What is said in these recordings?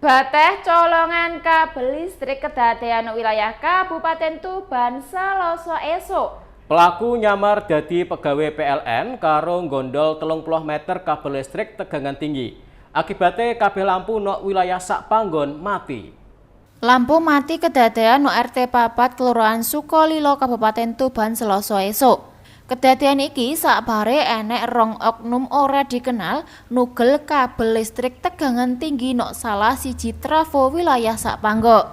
Bateh colongan kabel listrik kedadean wilayah Kabupaten Tuban Selasa esuk. Pelaku nyamar dadi pegawai PLN karo nggondol 30 meter kabel listrik tegangan tinggi. Akibate kabeh lampu nok wilayah sak panggon mati. Lampu mati kedadean nok RT 4 Kelurahan Sukolilo, Kabupaten Tuban, Selasa esuk. Kedadean iki sakbare enek rong oknum ora dikenal nugel kabel listrik tegangan tinggi nok salah siji trafo wilayah sak panggok.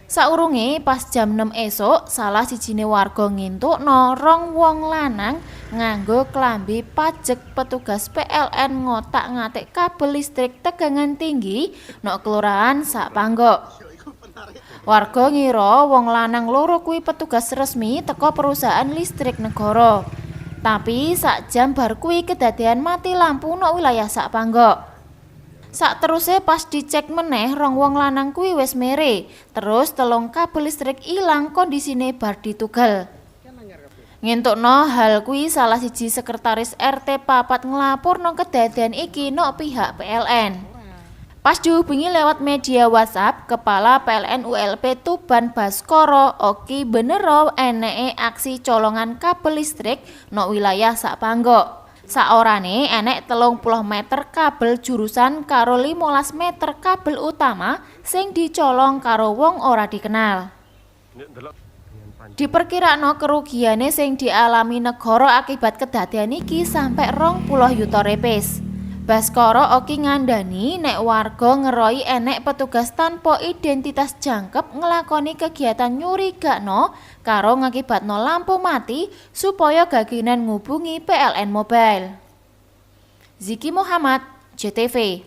Saurunge pas jam 6 esuk, salah sijine warga ngintukno rong wong lanang nganggo klambi pajek petugas PLN ngotak-ngatik kabel listrik tegangan tinggi nok kelurahan sak panggok. Warga ngira wong lanang loro kuwi petugas resmi teko perusahaan listrik negara. Tapi sak jam bar kuwi kedadean mati lampu nok wilayah sak panggok. Sak teruse pas dicek meneh, rong wong lanang kuwi wis mere. Terus telung kabel listrik ilang kondisine bar ditugel. Ngentukno hal kuwi, salah siji sekretaris RT 4 nglapurno kedadean iki nok pihak PLN. Pas dihubungi lewat media WhatsApp, Kepala PLN ULP Tuban Baskoro Oki benero eneke aksi colongan kabel listrik nok wilayah sak panggok. Saorane enek 30 meter kabel jurusan karo 15 meter kabel utama sing dicolong karo wong ora dikenal. Diperkirakno kerugiane sing dialami negara akibat kedadean iki sampe 20 yuta repes. Baskoro Oki ngandani nek warga ngeroi enek petugas tanpa identitas jangkep nglakoni kegiatan nyurigakno karo ngakibatno lampu mati supaya gaginen ngubungi PLN Mobile. Ziki Muhammad, JTV.